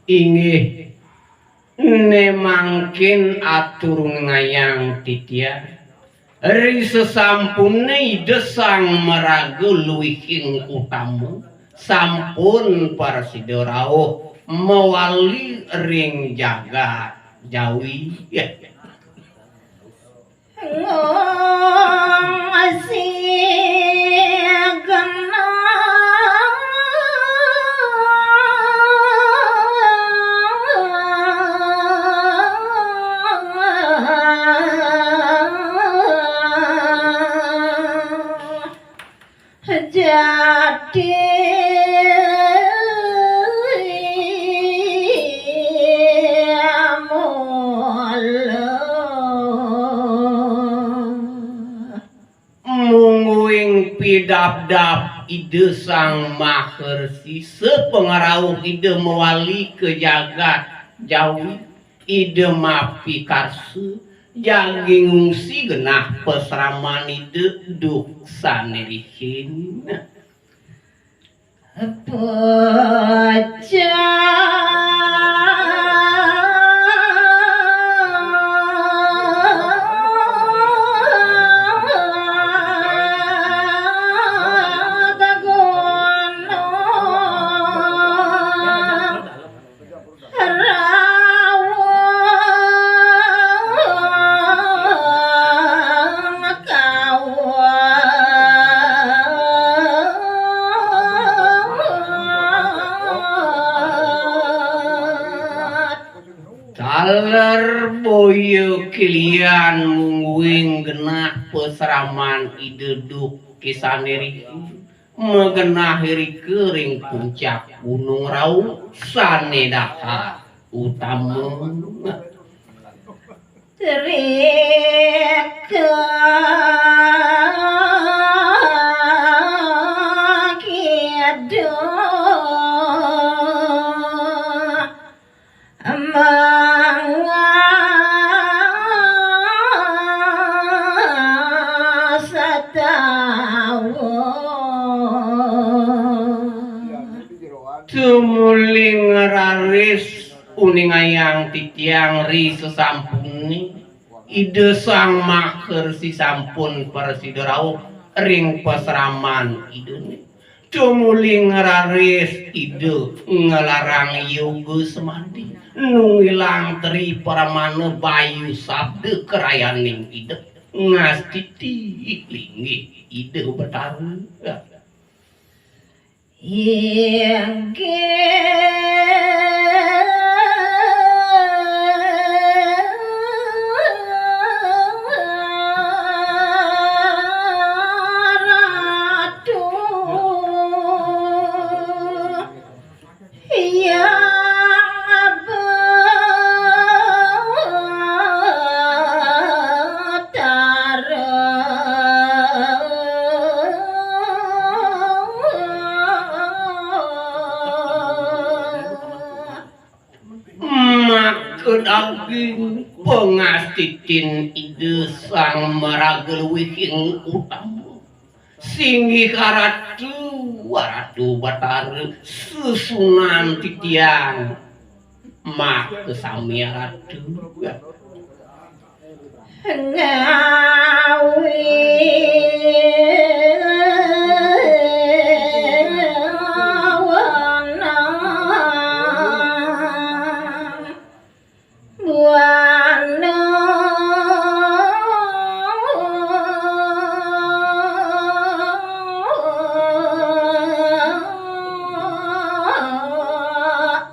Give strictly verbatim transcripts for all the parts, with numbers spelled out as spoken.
Inggih, né mangkin atur ngayang titiang. Ri sesampuné Ida Sang Maraga Luihing Utama sampun prasida rauh mawali ring jagat Jawi. Mungguing pidabdab Ida Sang Maha Resi, sapangrauh Ida mawali ka jagat Jawi, Ida mapikarsa, jagi ngungsi genah pasraman Ida duk sané rihin. Taler boya kilian mungguing genah pasraman Ida duk sané rihin. Magenah irika ring puncak Gunung Raung sané dahat utama. Tumuling raris uningayang titiang ri sasampuné Ida Sang Maha Resi sampun prasida rauh ring pasraman Idané. Tumuling raris Ida nglarang yoga samadi, nunggilang tri pramana bayu sabda karayaning Ida, ngastiti linggih Ida Betara. Inggih Ratu Hyang Betara. Maka daging pangastitin Ida Sang Maraga Luihing Utama. Singgih Ratu, Ratu Batara, susunan titiang. Maka sami Ratu. Ngawi Buana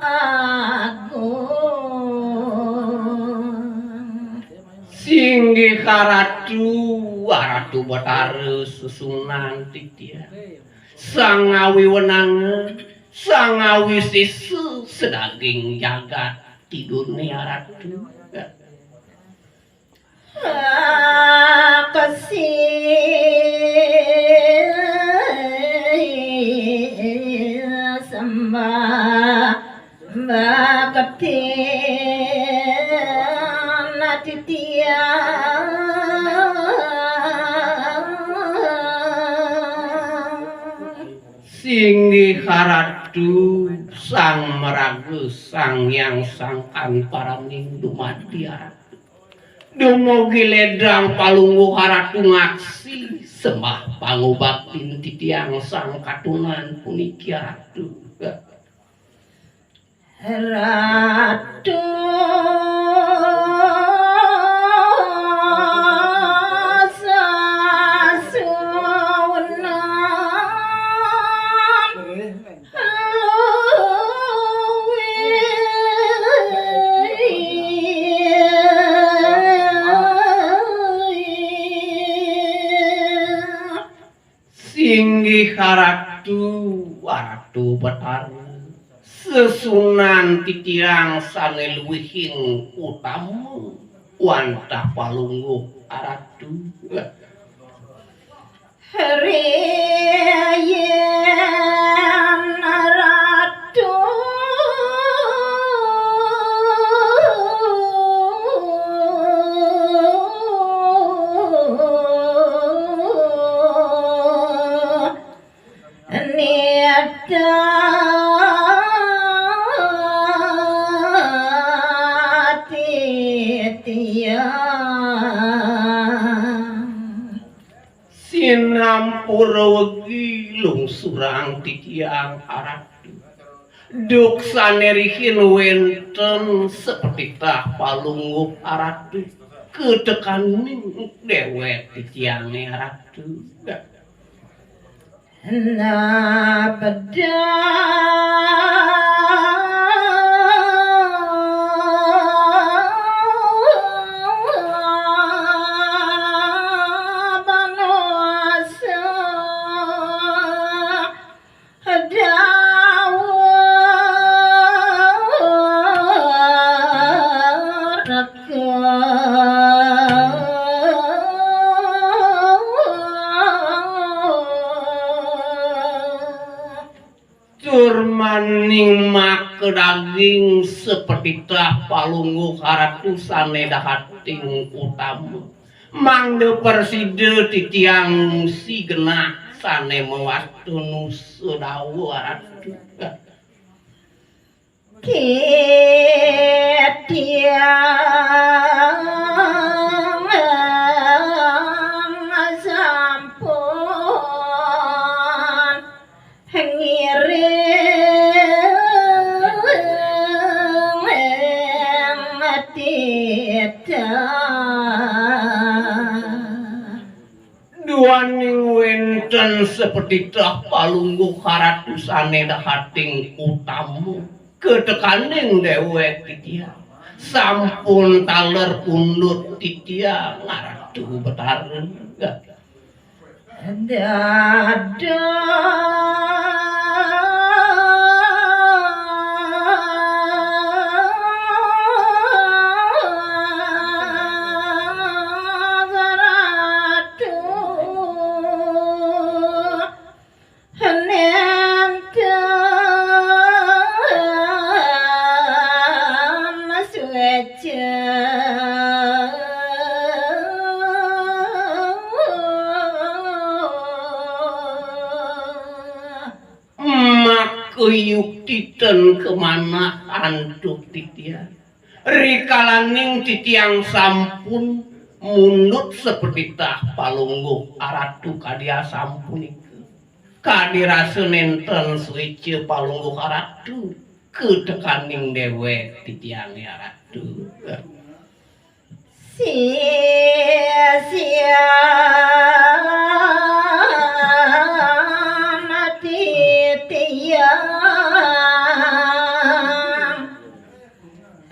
Agung. Singgih Ratu, Ratu Tu Batara sesunan titiang. Sang ngawi wenangan, sang ngawi sisa sedaging jagat tidurne Ratu. Kasih sembah bakti titiang. Singgih Ratu sang maraga sang yang sangkan paraning dumadi Ratu. Dumugi ledang Palungguh Ratu ngaksi sembah pangubaktin titiang sang katunan puniki Ratu. Ratu sasunan luwih. Singgih Ratu, Ratu Betara, sesunan titiang sane luwihing utama wantah Palungguh Ratu. Riyen Ratu nita titiang. Sinampura wegi lungsurang titiang Ratu. Duk sane rihin wenten sapetitah Palungguh Ratu. Katekaning dewek titiange Ratu. Nah, bedah banosa dawuh reka. Tur maning makadaging sapetitah Palungguh Ratu sane dahating utama. Mangda prasida titiang ngungsi genah sane mawasta nusa dawuh Ratu. Titiang sampun ngiring titah. Duaning wenten sapetitah Palungguh Ratu sane dahating utama, katekaning dewek titiang sampun taler pundut titiang Ratu Betara. Dadah Ratu nenten sueca. Makayuktiten kamanah antuk titiang. Rikalaning titiang sampun mundut sapetitah Palungguh Ratu kadi asampunika. Kadi rasa nenten sueca Palungguh Ratu katekaning dewek titiange Ratu. Sisian titiang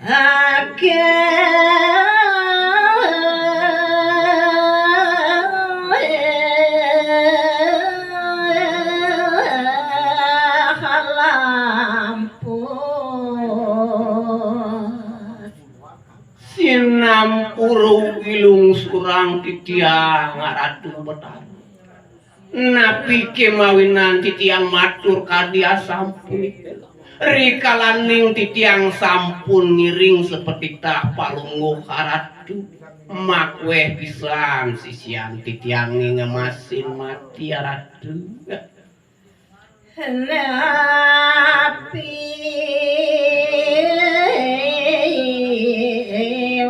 akeh Pura wilung surang titiang Ratu Betara. Napi kemawinan titiang matur kadi asampun. Rikalaning titiang sampun ngiring sapetitah Palungguh Ratu, makweh pisan sisian titiang ngemasin mati Ratu. Napi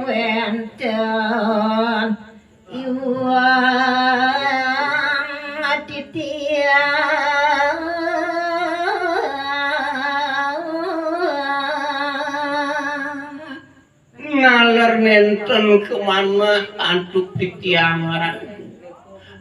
wénten iwang titiang naler nénten kamanah antuk titiang Ratu.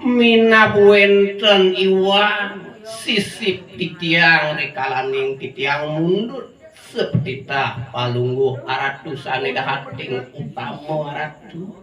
Minab wénten iwang sisip titiang rikalaning titiang mundut sapetitah Palungguh Ratu sané dahating utama Ratu.